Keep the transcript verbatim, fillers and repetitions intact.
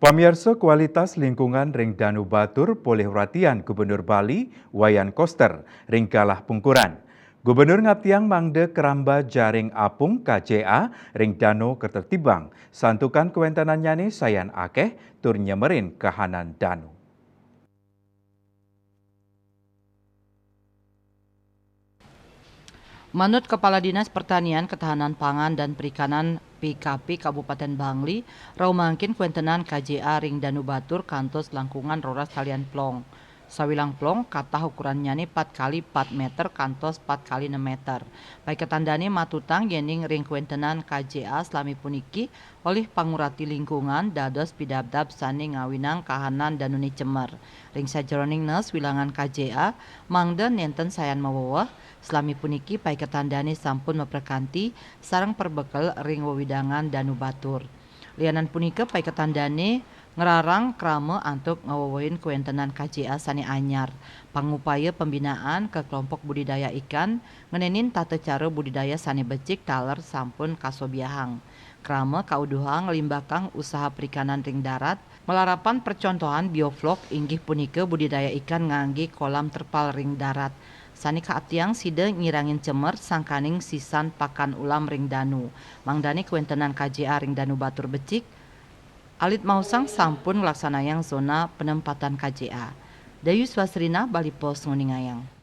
Pamiarsa, kualitas lingkungan ring Danu Batur polih ratian Gubernur Bali Wayan Koster ring galah pungkuran. Gubernur ngaptiang mangda kramba jaring apung K J A ring danu katertibang, santukan kawentenannyané sayan akéh tur nyemerin kahanan danu. Manut Kepala Dinas Pertanian, Ketahanan Pangan, dan Perikanan, P K P, Kabupaten Bangli, rauh mangkin kawentenan K J A ring Danu Batur kantos langkungan roras talian plong. Sawilang plong katah ukurannyané pat kali pat meter kantos pat kali nem meter. Paiketan dané matutang yéning ring kawentenan K J A salami puniki olih pangurati lingkungan dados pidabdab sané ngawinang kahanan danuné cemer. Ring sajeroning nes wilangan K J A mangda nénten sayan maweweh, salami puniki paiketan dané sampun maprekanti sareng perbekel ring wewidangan Danu Batur. Lianan punika, paiketan dané ngrarang krama antuk ngawewehin kawentenan K J A sané anyar, pangupaya pembinaan ka kelompok budidaya ikan, ngenénin tata cara budidaya sané becik taler sampun kasobiahang. Krama kauduhang nglimbakang usaha perikanan ring darat, malarapan percontohan bioflok, inggih punika budidaya ikan nganggé kolam terpal ring darat, sané kaaptiang sida ngirangin cemer sangkaning sisan pakan ulam ring danu, mangdané kawentenan K J A ring Danu Batur becik, alit maosang sampun nglaksanayang zona penempatan K J A. Dayus Wasrina, Bali Post, nguningayang.